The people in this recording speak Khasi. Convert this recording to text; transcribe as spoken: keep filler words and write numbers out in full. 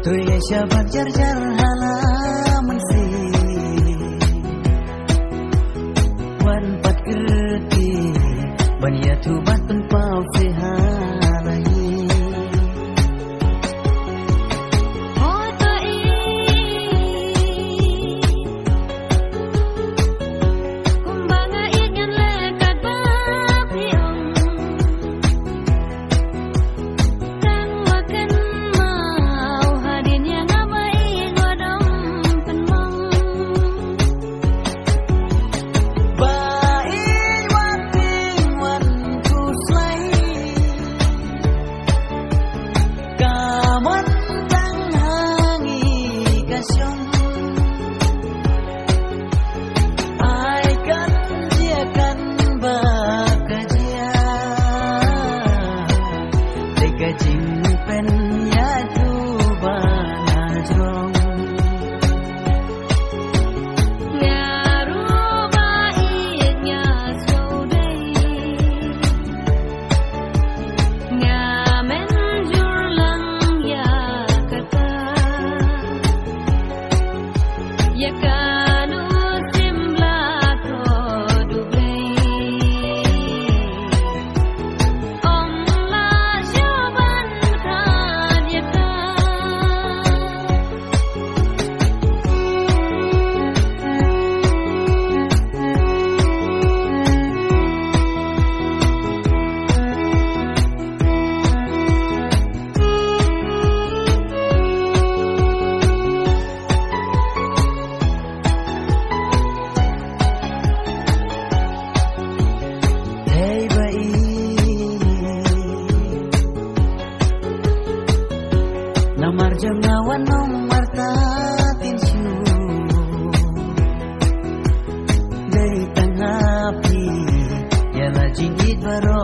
Rei shabat jar jar hala mansi. Wan pat kyrti ban ïathuh bad pynpaw se hala hi. Kumba nga ïeit ngan leh katba phi ong. Tang ma kynmaw hadien ïa nga ba ïeit wat ym pynmong. Ba ïeit wat pynwan khuslai. Ka mon tang ha ngi ka shong. Ai kan jia kan ba ka jia. Te ka jingpynïaid tu ba na jrong. Nga ruh ba ïeit nga sngewdei. Nga mynjur lang ïa kata. Ïa kano sim la to dublei. Ym lah shuh ban khan ïa ta. Hei ba i. Namar jong nga wan ong marta tin shu. Dei tang ha phi ïa la jingïeit baroh.